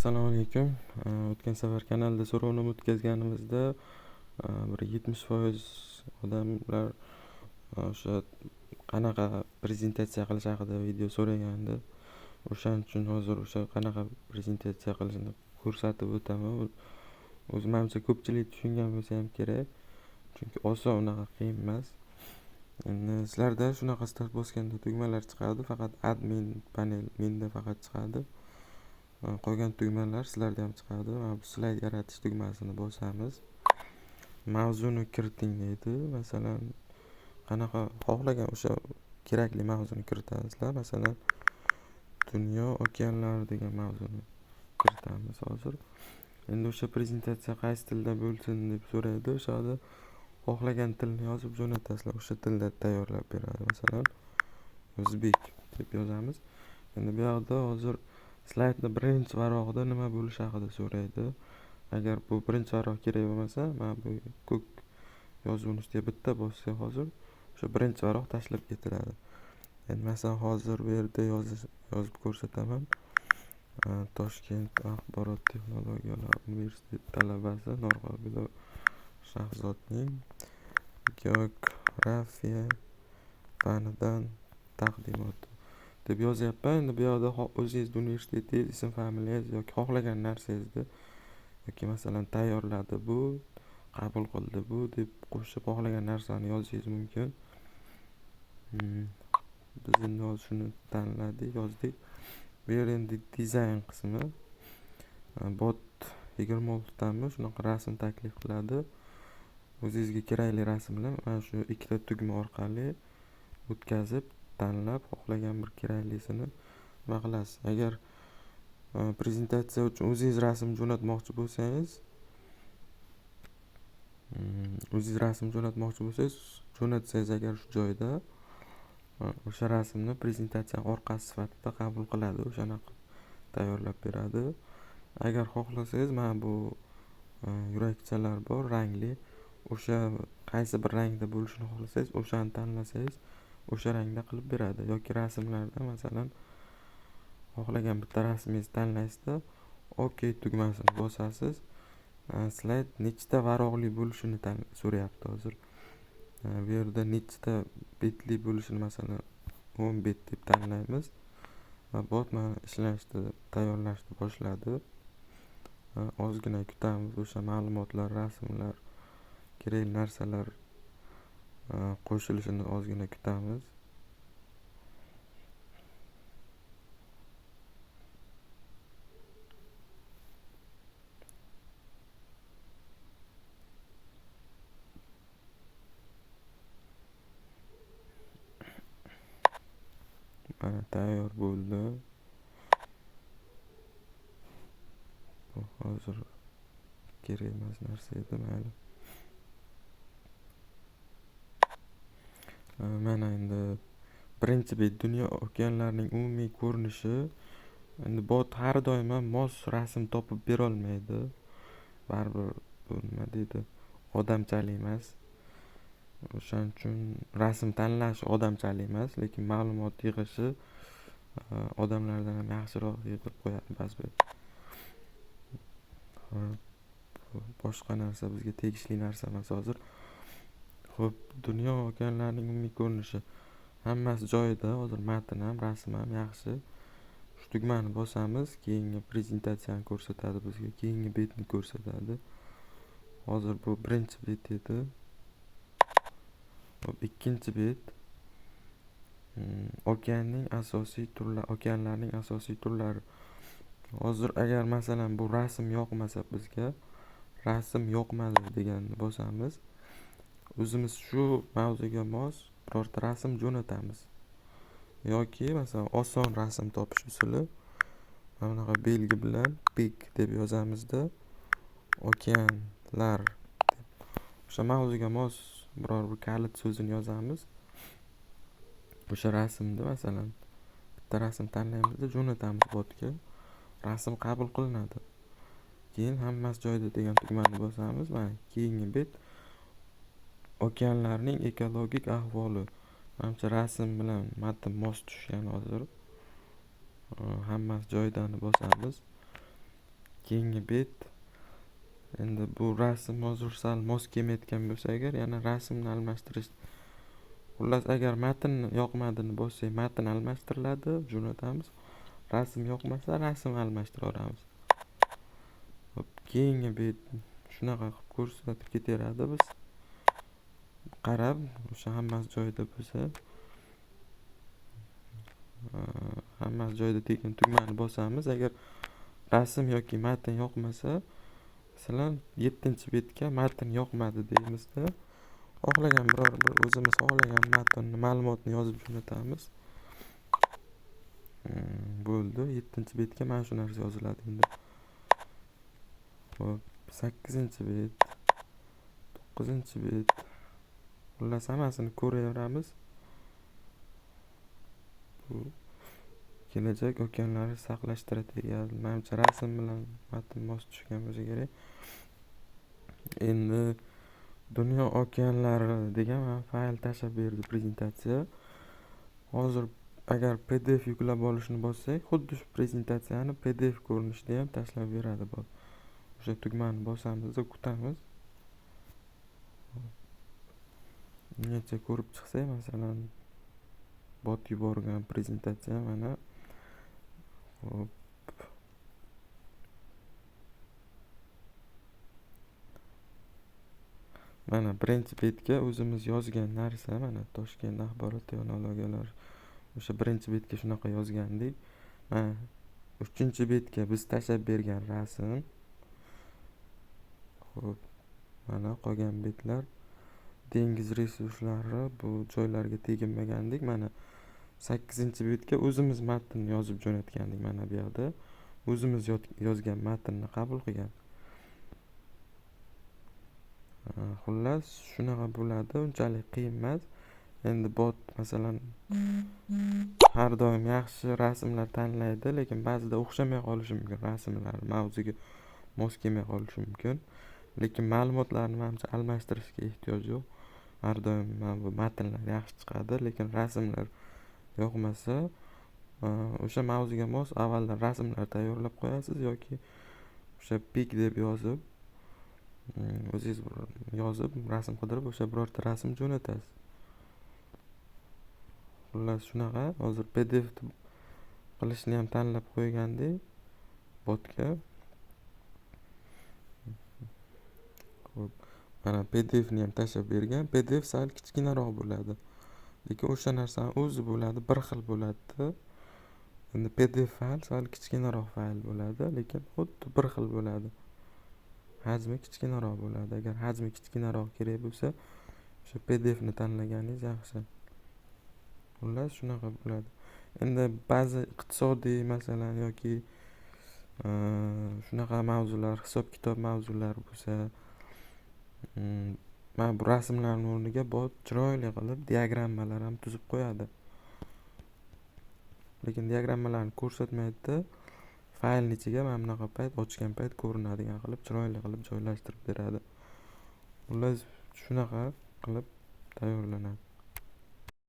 Assalomu alaykum. O'tgan safar kanalda so'rovnoma o'tkazganimizda bir 70% odamlar o'sha qanaqa prezentatsiya qilish haqida video so'ragandi. O'shaning uchun hozir o'sha qanaqa prezentatsiya qilishni ko'rsatib o'taman. O'zi manimcha ko'pchilik tushungan bo'lsa ham kerak. Chunki oson, unaqa qiyin emas. Endi sizlarda shunaqa start bosganda tugmalar chiqadi, faqat admin panel menda faqat chiqadi. Qolgan tugmalar sizlarda ham chiqadi. Mana bu slayd yaratish tugmasini bosamiz. Mavzuni kiriting deydi. Masalan, qanaqa xohlagan o'sha kerakli mavzuni kiritasizlar. Masalan, dunyo okeanlari degan mavzuni kiritamiz hozir. Endi o'sha prezentatsiya qaysi tilda bo'lsin deb so'raydi. O'sha yerda xohlagan tilni yozib jo'natasizlar, o'sha tilda tayyorlab beradi. Masalan, o'zbek deb yozamiz. Endi bu yoqda hozir slaydni birinchi varog'ida nima bo'lishi haqida so'raydi. Agar bu birinchi varog' kerak bo'lmasa, mana bu ko'k yozuvni ustiga bitta bossak hozir o'sha birinchi varog' tashlab ketiladi. Endi masalan hozir bu yerda yozib ko'rsataman. Toshkent axborot texnologiyalari universiteti talabasi Norqobilov Shahzodning geografiya fanidan taqdimoti deb yozyapman. Endi bu yoqda o'zingizni universitetingiz, ism familiyangiz yoki xohlagan narsangizni yoki masalan tayyorladi bu, qabul qildi bu deb qo'shib xohlagan narsani yozishingiz mumkin. Biz endi hozir shuni tanladik, yozdik. Bu yer endi dizayn qismi. Bot 26 tami shunaqa rasm taklif qiladi. O'zingizga kerakli rasmni mana shu ikkita tugma orqali o'tkazib, tanlab, xohlagan bir keraklisini nima qilasiz. Agar prezentatsiya uchun o'zingiz rasm jo'natmoqchi bo'lsangiz, jo'natsangiz agar shu joyda o'sha rasmni prezentatsiya orqasi sifatida qabul qiladi, o'shanaqa tayyorlab beradi. Agar xohlasangiz mana bu yurakchalar bor rangli, o'sha qaysi bir rangda bo'lishini xohlasangiz o'shani tanlasangiz o'sha rangda qilib beradi. Yoki rasmlarda masalan xohlagan bitta rasmingizni tanlaysizda, OK tugmasini bosasiz. Slayd nechta varog'li bo'lishini so'rayapti hozir. Bu yerda nechta betli bo'lishini masalan 10 bet deb tanlaymiz. Va bot mana ishlashni, tayyorlashni boshladi. Ozgina kutamiz, o'sha ma'lumotlar, rasmlar, kerakli narsalar qo'shilishini ozgina kutamiz. Mana tayyor bo'ldi. Bu hozir kerak emas narsa edi, mayli. Mana endi birinchi bet dunyo okeanlarining umumiy ko'rinishi. Endi bot har doim ham mos rasm topib bera olmaydi. Baribir bu nima deydi, odamchalik emas. O'shaning uchun rasm tanlash odamchalik emas, lekin ma'lumot yig'ishi odamlardan ham yaxshiroq yig'ib qo'yadi ba'zi. Xo'p, boshqa narsa bizga tegishli narsa emas hozir. Xo'p, dunyo okeanlarining umumiy ko'rinishi hammasi joyida. Hozir matn ham, rasm ham yaxshi. Shu tugmani bosamiz, keyingi prezentatsiyani ko'rsatadi bizga, keyingi betni ko'rsatadi. Hozir bu birinchi bet edi. Xo'p, ikkinchi bet. Okeanning asosiy turlari, okeanlarning asosiy turlari. Hozir agar masalan bu rasm yoqmasa bizga, rasm yoqmadi deganni bosamiz. O'zimiz shu mavzuga mos birorta rasm jo'natamiz. Yoki masalan oson rasm topish usuli mana bunaqa belgi bilan big deb yozamizda, okeanlar deb o'sha mavzuga mos biror bir kalit so'zini yozamiz. O'sha rasmni masalan bitta rasm tanlaymizda jo'natamiz botga. Rasm qabul qilinadi. Keyin hammasi joyida degan tugmani bosamiz. Mana keyingi bet okeanlarning ekologik ahvoli. Manimcha rasm bilan matn mos tushgan hozir. Hammasi joyidani bosamiz. Keyingi bet. Endi bu rasm hozir sal mos kelmayotgan bo'lsa agar, yana rasmni almashtirish. Xullas, agar matn yoqmadini bossak, matn almashtiriladi, jo'natamiz. Rasm yoqmasa, rasm almashtiraveramiz. Hop, keyingi bet shunaqa qilib ko'rsatib ketaveradi biz. Qarab, o'sha hammasi joyida bo'lsa, hammasi joyida degan tugmani bosamiz. Agar rasm yoki matn yoqmasa, masalan, 7-betga matn yoqmadi deymizda, xohlagan biror bir o'zimiz xohlagan matnni, ma'lumotni yozib jo'natamiz. Bo'ldi. 7-betga mana shu narsa yoziladi endi. Xo'p, 8-bet, 9-bet. Xullas, hammasini ko'raveramiz. Bu kelajak okeanlarni saqlash strategiyasi. Manimcha rasm bilan matn mos tushgan bo'lsa kerak. Endi dunyo okeanlari degan mana fayl tashlab berdi prezentatsiya. Hozir agar PDF yuklab olishni bossak, xuddi shu prezentatsiyani PDF ko'rinishida ham tashlab beradi bot. O'sha tugmani bosamizda kutamiz. Ungacha ko'rib chiqsak, masalan, bot yuborgan prezentatsiya mana. Hop. Mana birinchi betga o'zimiz yozgan narsa, mana Toshkent axborot texnologiyalari, o'sha birinchi betga shunaqa yozgandik. Mana 3-betga biz tashlab bergan rasm. Xo'p, mana qolgan betlar dengiz resurslari, bu joylarga teginmagandik. Mana 8-betga o'zimiz matnni yozib jo'natgandik. Mana bu yoqda o'zimiz yozgan matnni qabul qilgan. Xullas, shunaqa bo'ladi, unchalik qiyin emas. Endi bot masalan har doim yaxshi rasmlar tanlaydi, lekin ba'zida o'xshamay qolishi mumkin, rasmlar mavzuga mos kelmay qolishi mumkin. Lekin ma'lumotlarni manimcha almashtirishga ehtiyoj yo'q. Har doim mana bu matnlar yaxshi chiqadi, lekin rasmlar yoqmasa, o'sha mavzuga mos avvaldan rasmlar tayyorlab qo'yasiz yoki o'sha pik deb yozib, o'zingiz yozib, rasm qidirib, o'sha birorta rasm jo'natasiz. Xullas shunaqa. Hozir PDF qilishni ham tanlab qo'ygandik botga. Xo'p, mana PDF ni ham tashlab bergan. PDF sal kichkinaroq bo'ladi. Lekin o'sha narsani o'zi bo'ladi, bir xil bo'ladi. Endi PDF fayl sal kichkinaroq fayl bo'ladi, lekin xuddi bir xil bo'ladi. Hajmi kichkinaroq bo'ladi. Agar hajmi kichkinaroq kerak bo'lsa, o'sha PDF ni tanlaganingiz yaxshi. Xullas shunaqa bo'ladi. Endi ba'zi iqtisodiy masalan yoki shunaqa mavzular, hisob-kitob mavzulari bo'lsa, mana bu rasmlarning o'rniga bot chiroyli qilib diagrammalar ham tuzib qo'yadi. Lekin diagrammalarni ko'rsatmaydi-da, faylning ichiga mana bunaqa payt ochgan payt ko'rinadigan qilib chiroyli qilib joylashtirib beradi. Xullas shunaqa qilib tayyorlanadi.